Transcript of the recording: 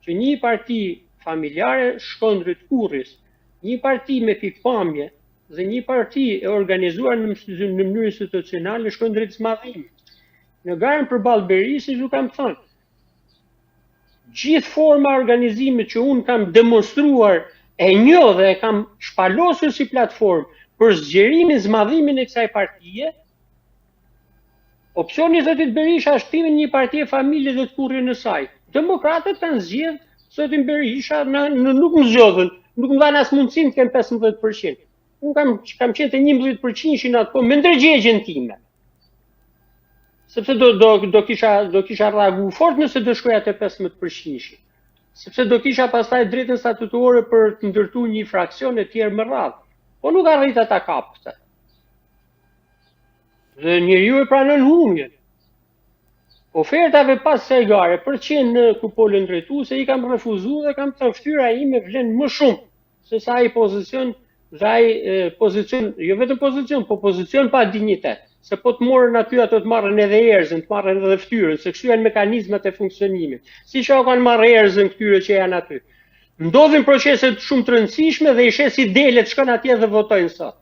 Që një parti familjare shkon drejt tkurrjes, një parti me pikëpamje dhe një parti e organizuar në, në mënyrë institucionale shkon drejt zmadhimit. Në garën përballë Berishës ju kam thënë, gjithë forma e organizimit që unë kam demonstruar e njoh dhe e kam shpalosur si platformë për zgjerimin, zmadhimin e kësaj partie, Opsioni i zotit Berisha është kthimi në një parti familje dhe tkurrjen e saj. Demokratët kanë zgjedh zotin Berisha, në, në nuk më zgjodhën, nuk më dhanë as mundësinë të kem 15%. Unë kam kam qenë te 11% në atë kohë me ndërgjegjen time. Sepse do do do kisha do kisha reagu fort nëse do shkoja te 15%. Sepse do kisha pastaj drejtën statutore për të ndërtuar një fraksion e tjerë me radhë. Po nuk arrita ta kap këtë. Dhe njeriu e pranon humbjen. Ofertave pas kësaj gare për të qenë në kupolën drejtuese i kam refuzu dhe kam thënë fytyra ime vlen më shumë se sa ai pozicion dhe ai pozicion, jo vetëm pozicion, po pozicion pa dinjitet. Se po të morën aty ato të marrën edhe erzën, të marrën edhe fytyrën, se kështu janë mekanizmat e funksionimit. Siç ua kanë marrë erzën këtyre që janë aty. Ndodhin procese shumë të rëndësishme dhe i sheh si delet shkon atje dhe votojnë sot.